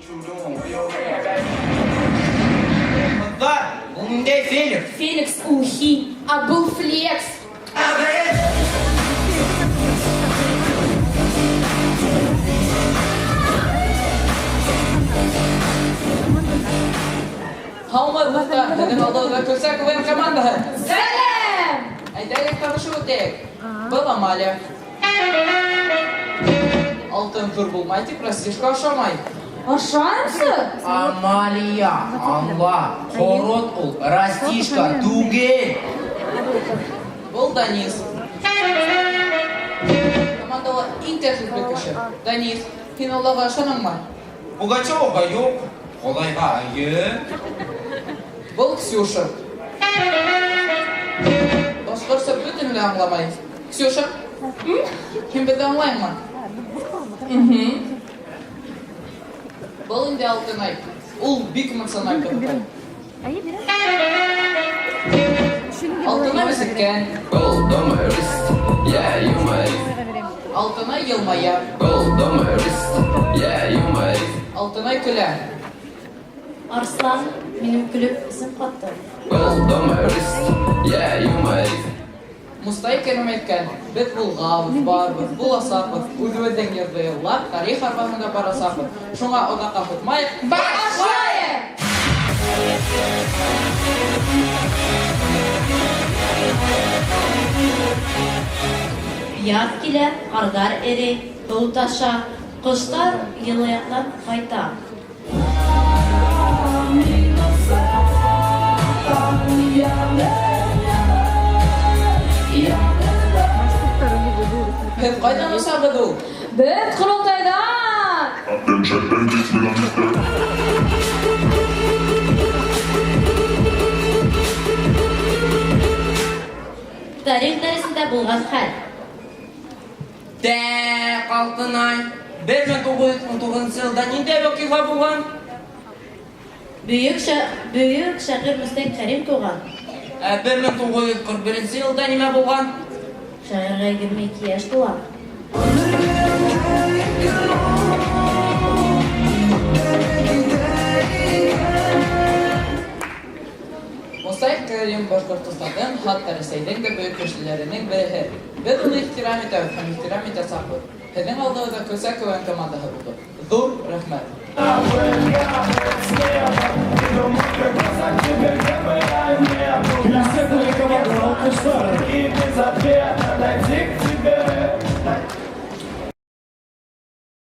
Ҡыҙҙар, был ниндәй Феликс? Феликс ул һин, ә был Флекс. Һаумы, дуҫтар! Беҙҙең алдыбыҙҙа Көлсә КВН командаһы. Сәләм! Әйҙәгеҙ танышып үтәйек. Был Амалия. Алтын ҙур булмай тип Растишка ашамай. Ашаймсы? Амалия, аңла, ҡорот ул, растишка түгел. Был Данис. Командала иң тәртипле кеше. Данис, һин Аллаға ышанаңмы? Пугачеваға юҡ, Хоҙайға эйе. Был Ксюша. Башҡортса бөтөнләй аңламай. Ксюша, һин беҙҙе аңлайһыңмы? Был инде Алтынай. Ул бик эмоциональ ҡыҙыҡай. Алтынай үсеккән. Gold on my wrist, yeah, юморист. Алтынай йылмая. Gold on my wrist, yeah, юморист. Алтынай көлә. Арслан минем көлөп эсем катты. Gold on my wrist, yeah, юморист. Мостай Кәрим әйткән, беҙ булғанбыҙ, барбыҙ, буласаҡбыҙ, үҙебеҙҙең йырҙы йырлап, тарих арбаһында барасаҡбыҙ. Шуңа оҙаҡҡа һуҙмайыҡ, Башлайыҡ! Яҙ килә, ҡарҙар эрей, һыу таша, ҡоштар йылы яҡтан ҡайта. Һеҙ ҡайҙан осағыҙ ул? Беҙ ҡоролтайҙан! Тарих дәресендә булган хәл. Тәк, Алтынай, 1919 йылда ниндәй ваҡиға булған? Бөйөк, ша бөйөк шағир Мостай Кәрим туған. Ә 1941 йылда нимә булған? Шағирға 22 йәш тула. Мостай Кәрим Башҡортостандың, хатта Рәсәйҙең дә бөйөк кешеләренең береһе. Беҙ уны ихтирам итәбеҙ һәм ихтирам итәсәкбеҙ. Һеҙҙең алдығыҙҙа Көлсә КВН командаһы булды. Ҙур рәхмәт! Көлсә команда алҡыштар.